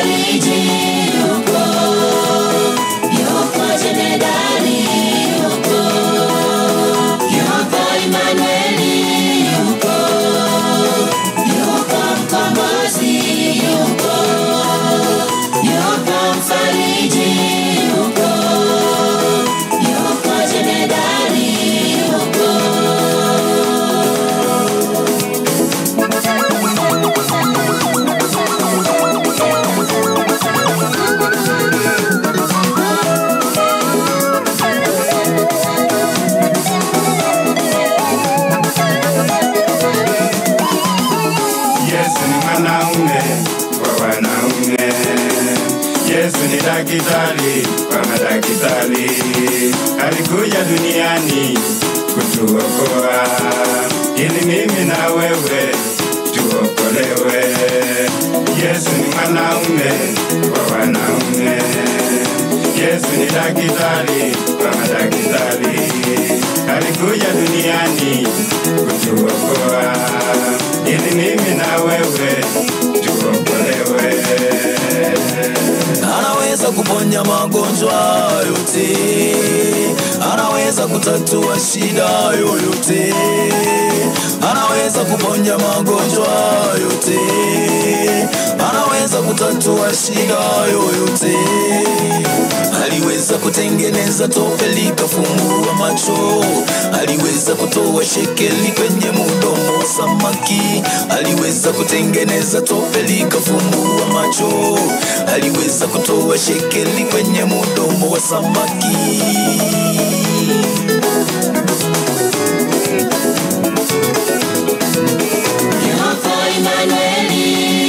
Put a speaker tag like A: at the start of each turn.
A: mfariji yupo, yupo jemedari yupo, yupo Imanueli yupo, yupo mkombozi yupo, yupo mfariji yupo, yupo jemedari yupo.
B: Yesu ni mwanaume wa wanaume, Yesu ni daktari wa madaktari, alikuja duniani kutuokoa ili mimi na wewe tuokolewe. Yesu ni mwanaume wa wanaume, Yesu ni daktari wa madaktari, alikuja duniani kutuokoa ili mimi na wewe tuokolewe.
C: Anaweza kuponya magonjwa yote, anaweza kutatua shida yoyote, anaweza kuponya magonjwa yote, anaweza kutatua shida yoyote. Aliweza kutengeneza tope likafungua macho, aliweza kutoa shekeli kwenye mdomo wa samaki, aliweza kutengeneza tope likafungua macho, aliweza kutoa shekeli kwenye mdomo wa samaki.
A: Yupo Imanueli